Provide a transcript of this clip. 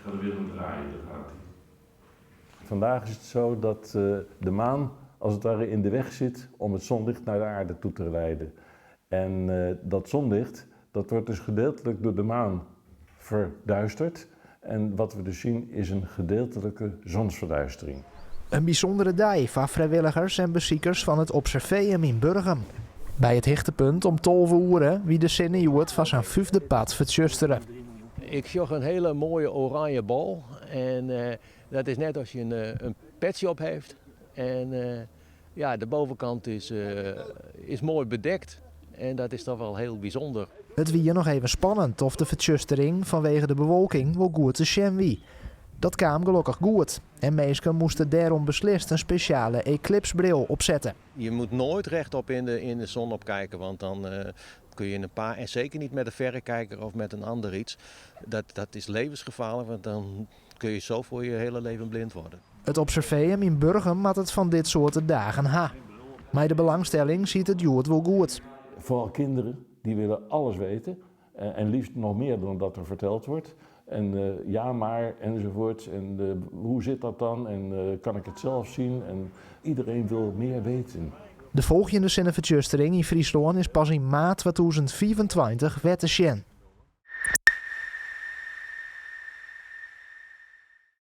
Gaat er weer om draaien, daar gaat hij. Vandaag is het zo dat de maan als het ware in de weg zit om het zonlicht naar de aarde toe te leiden. En dat zonlicht, dat wordt dus gedeeltelijk door de maan verduisterd. En wat we dus zien is een gedeeltelijke zonsverduistering. In bysûndere dei foar frijwilligers en besikers fan it Observeum yn Burgum. By it hichtepunt om 12 oere wie de sinne hjoed foar sa'n fyfde part fertsjustere. Ik sjoch in hiele moaie oranje bol en dat is net as je in petsje op heeft. En ja, de bovenkant is moai bedekt en dat is toch wel hiel bysûnder. It wie noch even spannend oft de fertsjustering fanwege de bewolking wol goed te sjen wie. Dat kaam gelokkich goed en minsken moasten dêrom beslist in spesjale eklipsbril opsette. Je moet nooit rechtop in de zon opkijken, want dan kun je in een paar, en zeker niet met een verrekijker of met een ander iets. Dat is levensgevaarlijk, want dan kun je zo voor je hele leven blind worden. It Observeum yn Burgum moat it fan dit soarte dagen ha. Mei de belangstelling siet it hjoed wol goed. Vooral kinderen, die willen alles weten. En liefst nog meer dan dat er verteld wordt. En ja, maar, enzovoort. En hoe zit dat dan? En kan ik het zelf zien? En iedereen wil meer weten. De folgjende sinnefertsjustering yn Fryslân is pas yn maart 2025 wer te sjen.